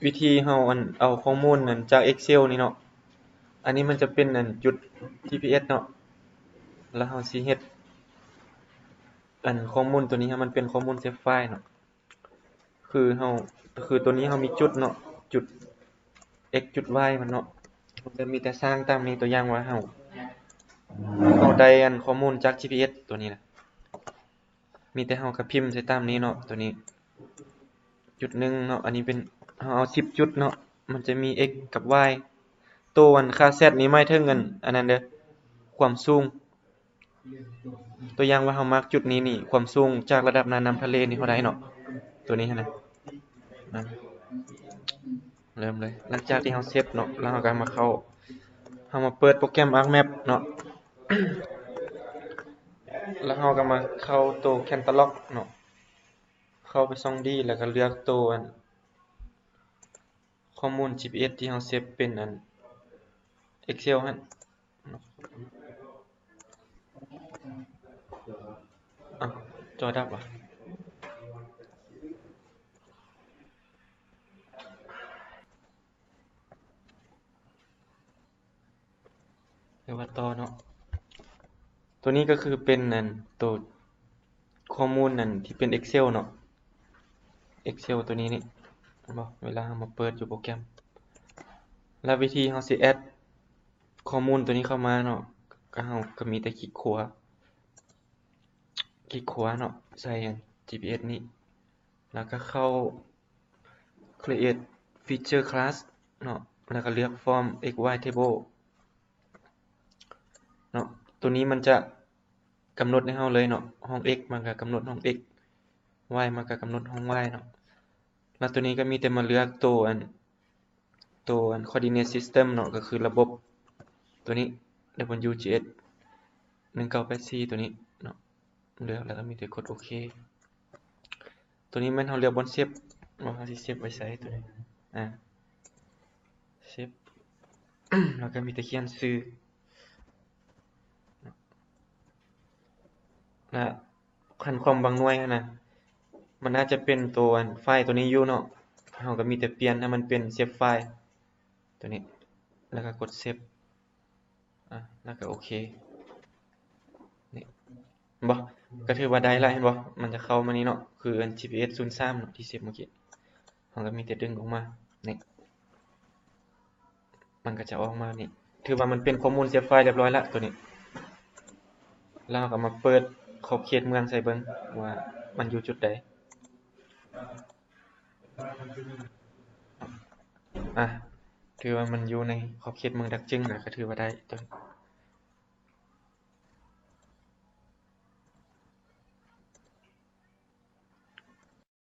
ວິທີເຮົາອັນເອົາຂໍ້ມູນອັນຈາກ Excel ນີ້ເນາະ, ອັນນີ້ມັນຈະເປັນອັນຈຸດ GPS ເນາະ, ແລ້ວເຮົາຊິເຮັດອັນຂໍ້ມູນໂຕນີ້ໃຫ້ມັນເປັນຂໍ້ມູນ shape file ເນາະ. ຄືເຮົາ ຄືໂຕນີ້ເຮົາມີຈຸດເນາະ, ຈຸດ x ຈຸດ y ມັນເນາະ, ມັນຈະມີແຕ່ສ້າງຕາມນີ້. ຕົວຢ່າງວ່າເຮົາ ເຮົາໄດ້ອັນຂໍ້ມູນຈາກ GPS ໂຕນີ້ນະ, ມີແຕ່ເຮົາກະພິມໃສ່ຕາມນີ້ເນາະ, ໂຕນີ້ຈຸດໜຶ່ງເນາະ, ອັນນີ້ເປັນ ເຮົາເອົາສິບຈຸດເນາະ, ມັນຈະມີ x ກັບ y. ໂຕອັນຄ່າ z ນີ້ໝາຍເຖິງອັນ ອັນນັ້ນເດີ, ຄວາມສູງ. ຕົວຢ່າງວ່າເຮົາມາກຈຸດນີ້ນີ້ ຄວາມສູງຈາກລະດັບໜ້ານ້ຳທະເລນີ້ເທົ່າໃດເນາະ, ໂຕນີ້ຫັ້ນນະ. ເລີ່ມເລີຍ, ຫຼັງຈາກທີ່ເຮົາເຊບເນາະ, ແລ້ວເຮົາກໍມາເຂົ້າ ເຮົາມາເປີດໂປຣແກຣມ ArcMap ເນາະ, ແລ້ວເຮົາກໍມາເຂົ້າໂຕ Catalog ເນາະ, ເຂົ້າໄປຊ່ອງ D ແລ້ວກໍເລືອກໂຕອັນ ຂໍ້ມູນ GPS ທີ່ເຮົາເຊບເປັນອັນ Excel ຫັ້ນ. ອ້າວ ຈໍດັບຫວາ? ຫຼືວ່າຕໍ່ເນາະ, ໂຕນີ້ກໍຄືເປັນອັນໂຕ ຂໍ້ມູນອັນທີ່ເປັນ Excel ເນາະ, Excel ໂຕນີ້ນີ້ ເຫັນບໍ່? ເວລາເຮົາມາເປີດຢູ່ໂປຣແກຣມ ແລ້ວວິທີເຮົາຊິ add ຂໍ້ມູນໂຕນີ້ເຂົ້າມາເນາະ, ກໍເຮົາກໍມີແຕ່ຄລິກຂວາ ຄລິກຂວາເນາະ ໃສ່ອັນ GPS ນີ້ ແລ້ວກໍເຂົ້າ Create Feature Class ເນາະ, ແລ້ວກໍເລືອກ From X Y Table ເນາະ. ໂຕນີ້ມັນຈະ ກຳນົດໃຫ້ເຮົາເລີຍເນາະ, ຫ້ອງ x ມັນກໍກຳນົດຫ້ອງ x, y ມັນກໍກຳນົດຫ້ອງ y ເນາະ. ແລ້ວໂຕນີ້ກໍມີແຕ່ມາເລືອກໂຕອັນ ໂຕອັນ Coordinate System ເນາະ, ກໍຄືລະບົບໂຕນີ້ W G S ໜຶ່ງເກົ້າແປດສີ່ ໂຕນີ້ເນາະ, ເລືອກແລ້ວກໍມີແຕ່ກົດໂອເຄ. ໂຕນີ້ແມ່ນເຮົາເລືອກບ່ອນເຊບ ວ່າເຮົາຊິເຊບໄວ້ໃສໂຕນີ້. ອາ ເຊບ ແລ້ວກໍມີແຕ່ຂຽນຊື່ ແລະ ຂັ້ນຄວາມບາງໜ່ວຍຫັ້ນນະ ມັນອາດຈະເປັນໂຕອັນໄຟລ໌ໂຕນີ້ຢູ່ເນາະ, ເຮົາກໍມີແຕ່ປ່ຽນໃຫ້ມັນເປັນເຊບໄຟລ໌ໂຕນີ້ ແລ້ວກໍກົດເຊບ ອາ ແລ້ວກໍໂອເຄ. ນີ້ ເຫັນບໍ່? ກໍຖືວ່າໄດ້ລະ ເຫັນບໍ່? ມັນຈະເຂົ້າມານີ້ເນາະ, ຄືອັນ GPS ສູນສາມເນາະ ທີ່ເຊບມື້ກີ້, ເຮົາກໍມີແຕ່ດຶງອອກມາ ນີ້ ມັນກໍຈະອອກມານີ້, ຖືວ່າມັນເປັນຂໍ້ມູນເຊບໄຟລ໌ຮຽບຮ້ອຍລະໂຕນີ້. ແລ້ວເຮົາກໍມາເປີດຂອບເຂດເມືອງໃສ່ເບິ່ງວ່າມັນຢູ່ຈຸດໃດ. ອາ ຖືວ່າມັນຢູ່ໃນຂອບເຂດເມືອງດາກຈຶງ ກໍຖືວ່າໄດ້ໂຕນີ້.